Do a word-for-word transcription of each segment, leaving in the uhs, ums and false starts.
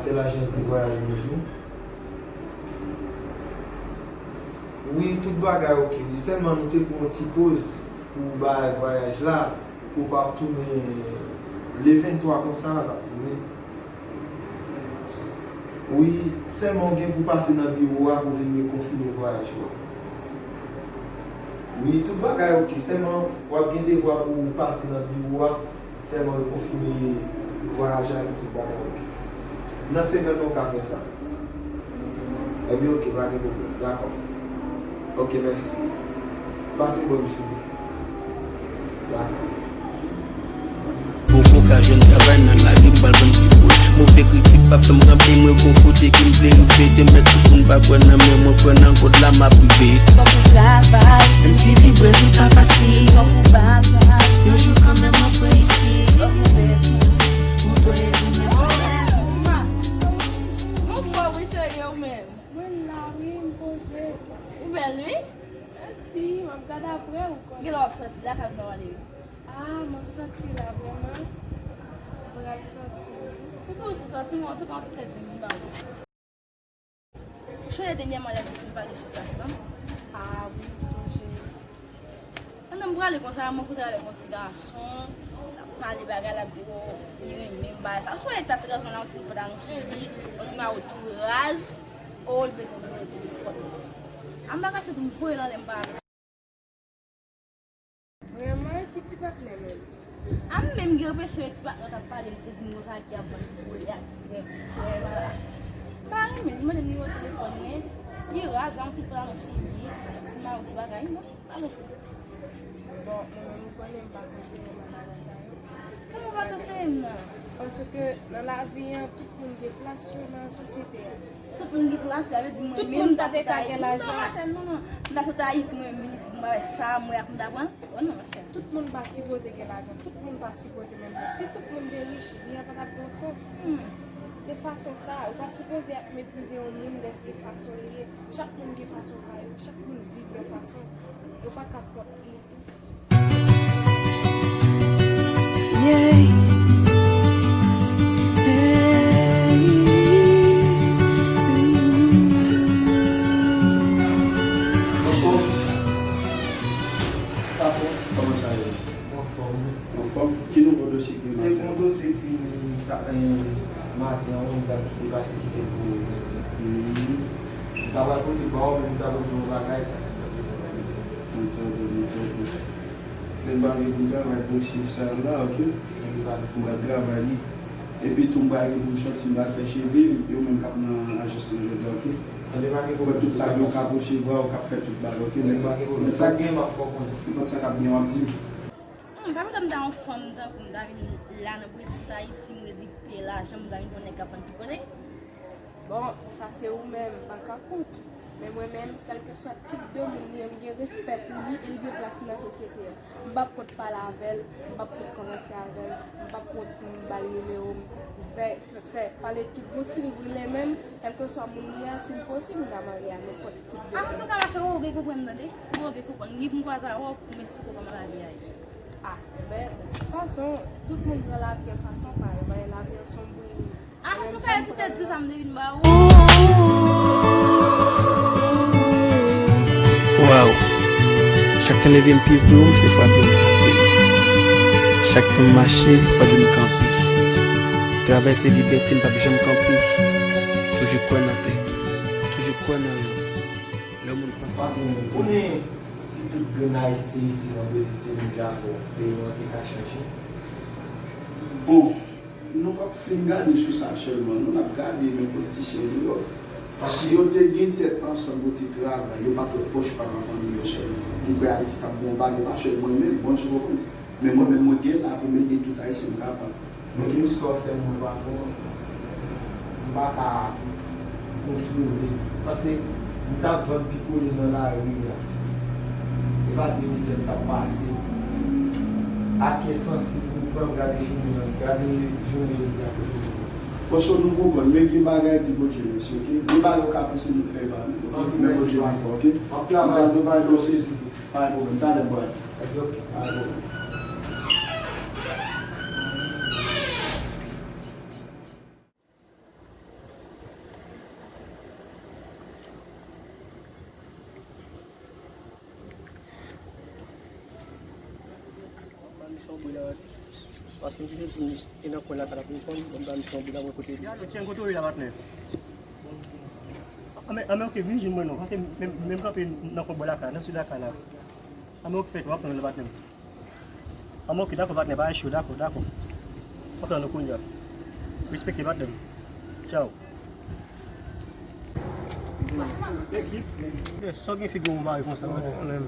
Sèl ajans de vwayaj Bonjou. Wi, tout bagay oke, wi. Sèlman nou te pran yon ti poz pou bay vwayaj la, pou w pa ap tounen le venntwa konsa, l ap tounen. Wi, sèlman w gen pou w pase nan biwo a pou vin rekonfime vwayaj ou a. Wi, tout bagay oke, sèlman w ap gen devwa pou w pase nan biwo a, sèlman rekonfime vwayaj la epi tout bagay oke. Nan senk an, nou ka fè sa. Ebyen, oke, pa gen pwoblèm. Dakò. Oke, mèsi. Pase bòn jounen. Dakò. Poko ka jwenn travay nan lari, m pral vann pi pwòch. Move kritik pa fè m kanpe, mwen gon kote ke m vle rive. Te mèt tout moun pa kwè nan men mwen, kwè nan God la m ap rive. Fòk ou travay, menm si viv Brezil pa fasil. Fòk ou batay, yon jou kanmenm w ap reyisi. Fòk ou reyisi. Ou dwe ede mèt ou. Anfòm wi cheri, ou menm? Mwen la wi, m poze. Ou bèl wi. Mèsi, m ap gade apre ou konnen. Kilè w ap sòti la, kap nan wale yo? Ah, m ap sòti la vrèman. M pral sòti wi. Ou toujou sou sòti, mwen an tou ka yon ti tèt di m ba ou. Ou sonje dènyèman lè nou fin pale sou plas lan? Ah wi, m sonje. Pandan m prale konsa, mwen koute avèk yon ti gason, l ap pale bagay, l ap di, o, li renmen m, bagay sa. Sou eta ti gason la, yon ti pantalon ann sou li, yon ti mayo tou raz, o, l bezwen nimewo telefòn mwen. A m pa kache tou, m voye l anlè, m pa. Vrèman, ki ti patnè menm? A m menm gen enpresyon e ti patnè w t ap pale, li te di m konsa ki ap vann koulye ak trè, trè barato. M pa renmen, li mande m nimewo telefòn mwen, li raz, yon ti pantalon sou li, ti mayo, ti bagay, non. Bon, mwen menm, ou konnen m pa konseye nan bagay sa yo. Kòman w pa konseye m nan? Paske nan lavi an, tout moun gen plas yo nan sosyete a. Tout moun gen plas yo, sa vle di mwen menm m ta sot Ayiti. Non, machè, non, non. M ta sot Ayiti, mwen menm vin isit, m pa wè sa, m wè ak m ta pran. Oh non, machè. Tout moun pa sipoze gen lajan, tout moun pa sipoze menm. Si tout moun te rich, vi an pa t ap gen sans. Hmm. Se fason sa, ou pa sipoze ap meprize yon moun dèske fason l ye. Chak moun gen fason pa yo, chak moun viv yon fason. Yo pa ka kont li tou. Yeah. Hey. Bonswa. Patwon, kòman sa ye? Mwen anfòm. Anfòm? Ki nouvo dosye ki vin maten an? Te gen yon dosye ki vin ta-, eh, maten an, wi, m t ap kite pase kite pou ou. Hmm. M ta pral pote ba ou, men m ta pote yon bagay, sa fè m t ap pote yon bagay. Mwen tande, mwen tande. Men m pa gen pou m travay dosye sa a la, oke? Mwen pa gen pou m travay li. Epi tou, m pral gen pou m sòti, m pral fè cheve m, yo menm k ap nan ajans lan jodi a, oke? Mwen pa gen pwoblèm. Fò tout sa yo ka resevwa, yo k ap fè tout bagay, oke? Mwen pa gen pwoblèm. Sa k gen, m ap fè w konnen. Nenpòt sa k ap gen, w ap di m. Hmm, pa pwoblèm, m ta yon fanm tankou m ta vin la nan Brezil, tout Ayiti, m redi pye lajan, m ta vin pran nèg k ap vann tout kote. Bon, sa se ou menm, m pa ka kont. Men mwen menm, kèlkeswa tip de moun li ye, m gen respè pou li e l gen plas li nan sosyete a. M p ap kont pale avè l, m p ap kont konvèse avè l, m p ap kont pou m ba l nimewo m, fè, fè, pale tout bon. Si l vle menm, kèlkeswa moun li a, si l posib, m ka marye a nenpòt tip de moun. Antouka, machè, ou gen konprann tande, ou gen konprann. M gen pou m kwaze avè w pou m esplike w kòman lavi a ye. Ah, men, de tout fason, tout moun pran lavi an fason pa yo, men lavi an se yon bouyi. Antouka, yo ti tèt di sa m te vin ba ou. Waw. Chak tan leve m pye pou yo, se frape m frape. Chak tan m mache, fò di m kanpe. Travay se libète, m p ap janm kanpe. Toujou kwè nan tèt ou. Toujou kwè nan rèv ou. Lè moun panse. Patwon, ou konnen si tout grenn Ayisyen isi nan Brezil te menm jan avè w, peyi nou an te ka chanje? Bon, nou p ap fin gade sou sa sèlman, non, n ap gade men politisyen nou yo. Si yo te gen tèt ansanm pou te travay, yo pa t wè pòch pa nan fanmi yo sèlman. M kwè Ayiti t ap bon bagay, pa sèl mwen menm, bon, sou konprann. Men mwen menm, mwen gen la pou m ede tout Ayisyen m kapab. Men ki sa w fè mwen, patwon, m pa ka kontwole. Paske m t ap vann pikole nan lari a. E pa de mizè m t ap pase. A kè sansib, m pran, gade jounen an, gade jounen jodi a kote m ye. Paske nou konprann, men gen bagay di Bondye mèsi, oke? Gen bagay ou ka panse nou fè pa nou, oke? Men Bondye pi fò, oke? M ap travay. Pa gen pwoblèm, talè m pral. Pa gen pwoblèm. Pa gen pwoblèm. Talè m pral. Pa gen pwoblèm. Pa gen pwoblèm. Pa gen pwoblèm. Pa gen pwoblèm. Pa gen pwoblèm. Pa gen pwoblèm. Pa gen pwoblèm. Pa gen pwoblèm. Pa gen pwoblèm. Paske m te di m te nan kwen lakay la pou m konn, m pa misye yon bida mwen kote li. Alo, Tchèn, kote w ye la, patnè? Anben, anben, oke, vin jwenn mwen non, paske m, m, m kanpe nan kwen bò lakay, nan sid lakay la. Anben, oke, fèt, w ap tann lè patnè m. Anben, oke, dakò, patnè, pa cho, dakò, dakò. W ap tann nou kounye a. Respekte, patnè m. Tchaw. Sa w gen figi w mare konsa, patnè?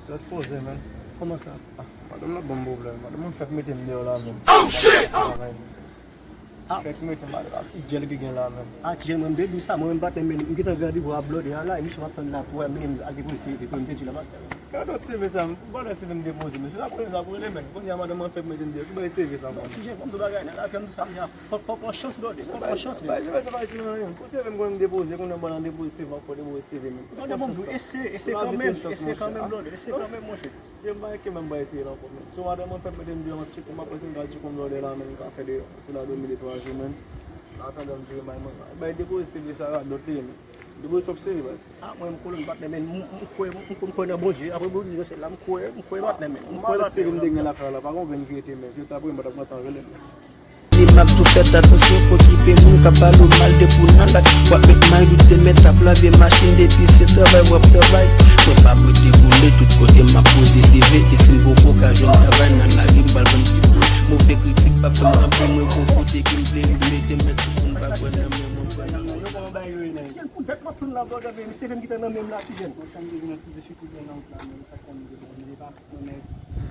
Just poze, man. Kòman sa? Ah, madanm nan ban m pwoblèm. Madanm nan fèk mete m deyò la menm. Oh, shit! Ah, fèk mete m ale la, ti djèl ki gen la menm. Ah, ti djèl, mwen m te di w sa, mwen menm patnè m, m gentan gen randevou a blòdè a la, e misye m ap tann la pou wè, mennen m al depoze C V, kòm m te di w la, patnè. Gade lòt C V sa, m pa nan C V m depoze, mesye, sa pou rele, sa pou rele, men. Kounye a madanm nan fèk mete m deyò, ki bay C V sa, non, ti djèl, ban m di w bagay, nèg la fè m di w sa, kounye a, fò, fò pran chans, blòdè, fò pran chans, men. Bay, bay, se pa iti nan anyen. Pou C V m konn depoze, kounye a m pral nan depoze C V, ankò depoze C V, men. Blòdè, ban m di w, eseye, eseye kanmenm, eseye kanmenm, blòdè, eseye kanmenm, monchè. Yo, m pa gen men m pa eseye l ankò, men. Si w madanm mwen fèk mete m deyò, m ap tcheke, m ap wè si m ka tcheke yon blòdè la, men, m ka fè de, se la dòmi de twa jou, men. An atandan m tcheke may mwen. Bay depoze C V sa radòt li ye, men. Depoze twòp C V, baz. Ah, mwen, m kolon patnè, men, m, m kwè, m, m kwè nan Bondye. Apre Bondye, se la, m kwè, m kwè patnè, men. M kwè patnè, men. M te gen lakay la, pa gen yon grenn ki rete, men. Si yo ta pran m, m pa t ap gentan rele, men. Li m ap tou fèt atansyon, pa okipe moun k ap pale w mal depi w nan laj. W ap met may ou te mèt ap lave machin depi se travay w ap travay. Mwen pa prete koule tout kote m ap poze C V e si m poko ka jwenn travay nan lari m pral vann pi gwo. Move kritik pa fè m kanpe mwen gon kote ki m vle rive mete mèt tout moun pa kwè nan men mwen kwè nan moun. Yo kòman bagay yo ye, nèg? Kèl poudèt m ap tann la, blòdè, men se menm ki te nan men m la, ti jèn. Monchè, m te vin nan ti difikilte nan wout la, men sa k fè m te vin pa. Non, men,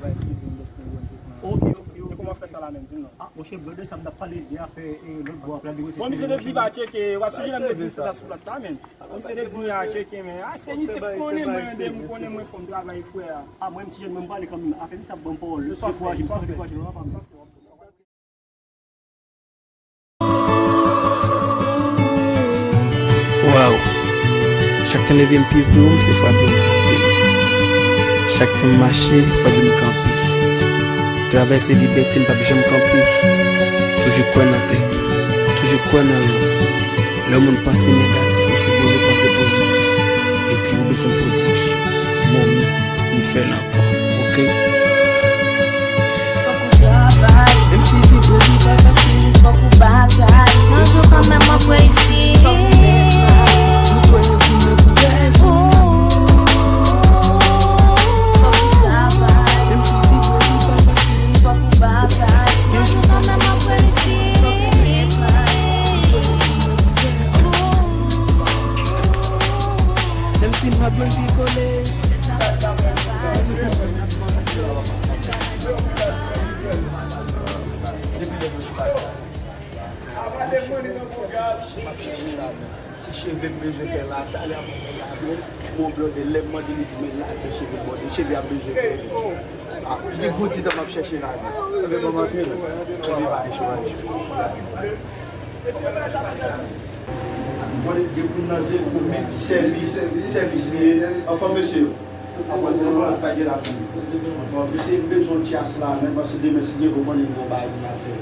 va eskize m dèske m wè m te pran. Ok, ok, ok. E kòman w fè sa la menm, di m non. Ah, monchè, blòdè, sa m t ap pale de afè, e, lòt bò a, pral depoze. Bon, misye te di pa tcheke, w ap sijere m te di misye ta sou plas la, men. Bon, misye te di a tcheke, men. Ah, se misye k konnen mwen, de m konnen mwen fò m travay, frè a. Ah, mwen, m ti jèn, mwen, m pale kanmenm. Afè misye ap ban m pawòl. Dekouraje m, dekouraje m, papa m. Waw. Chak tan leve m pye pou yo, m se frape m frape. Chak tan m mache, fò di m kanpe. Travay se libète, m p ap janm kanpe. Toujou kwè nan tèt ou, toujou kwè nan rèv ou. Lè moun panse negatif, ou sipoze panse pozitif. Epi ou bezwen pwodiksyon. Momi, nou fè l ankò, ok? Fòk ou travay. Menm si vi Brezil pa fasil, fòk ou batay. Yon jou kanmenm w ap reyisi. Fòk ou met may. Nou kwè pou nou pou rèv. Fòk ou travay. Menm si vi Brezil pa fasil, fòk ou batay. Yon jou kanmenm w ap reyisi. Fòk ou met may. Menm si m ap jwenn pi kole. Depi lè mwen chita la, m ap chèche lajan. Ti cheve m bezwen fè la, talè a m ap fè lajan. Bon, blòdè, lè m mande li di men l al fè cheve m bòde, cheve a bezwen fè. Ah, li gwo ti tan m ap chèche lajan. Ebyen, ban m antre non. Ebyen, pa gen chomaj. Mwen depi nan zero, milti sèvis, sèvis li ye. Anfòm, mesye yo? Anfòm, sa gen la fanmi. Bon, mesye, m bezwen yon tyas la menm, paske demen, si Dye vle, konnen m gon bagay pou m al fè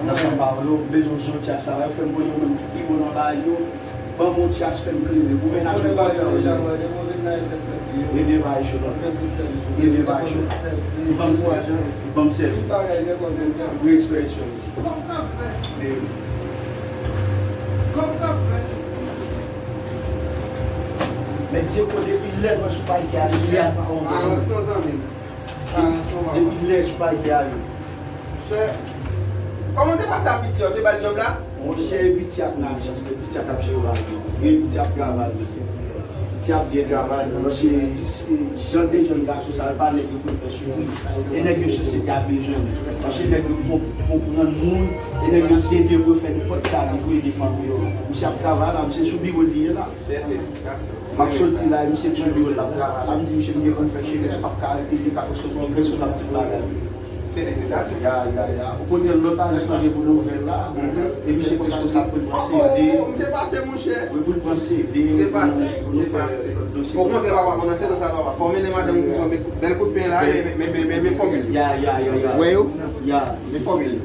nan São Paulo. M bezwen yon tyas la, yo fè m konnen ou menm ki pi bon nan bagay yo. Ban m yon tyas, fè m klere. Ou menaj mwen pa fè anyen. Ebyen, pa cho non. Ebyen, pa cho. Ban m sèvis. Ban m sèvis. Respè, respè. Men Dye ko depi lè mwen sou pay ki ale, li a pa yon. Depi lè sou pay ki ale. Kòman te pase a piti a? Ou te ba l djòb la? Monchè, piti ap nan ajans, piti ap ap jere bagay. Piti ap travay. Piti ap byen travay. Paske jan de jèn gason sa yo pa nèg yo pou fè soufri. E nèg yo sosyete a bezwen. Paske nèg yo konprann moun. E nèg yo devye pou fè nenpòt sa li pou ede fanmi yo. Misye ap travay la, misye sou biwo l li ye la. M ap soti la, e misye sou biwo l ap travay la. M di misye m gen pou m fè cheve, m p ap ka rete, li ka konstwi yon responsab tout bagay. Felisitasyon. Ya, ya, ya. Ou konnen lòt ajans lan gen pou l ouvè la. E misye konsa konsa pou l pran C V. Oh, misye pase, monchè. Wi, pou l pran C V, pou nou fè lòt dosye. Okontrè, papa, pandan se tan sa, papa, fò w mennen madanm ou pou pran bèl kout pen la, men, men, men, men, men fòmil yo. Ya, ya, ya, ya. Wè yo? Ya. Men fòmil yo.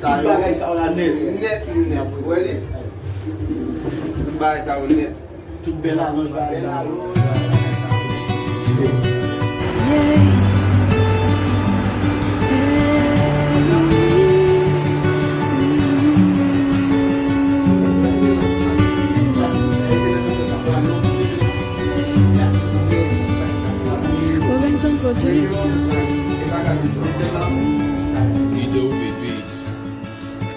Tout bagay sa yo la nèt. Nèt, nèt. Wè li? Tout bagay sa yo nèt. Tout bèl alonj bagay sa yo. Yeah.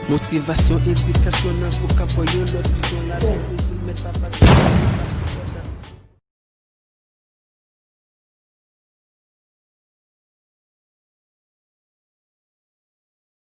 Motivasyon, edikasyon nan vokab, yon lòt vizyon lavi, Brezil mèt pa fasil.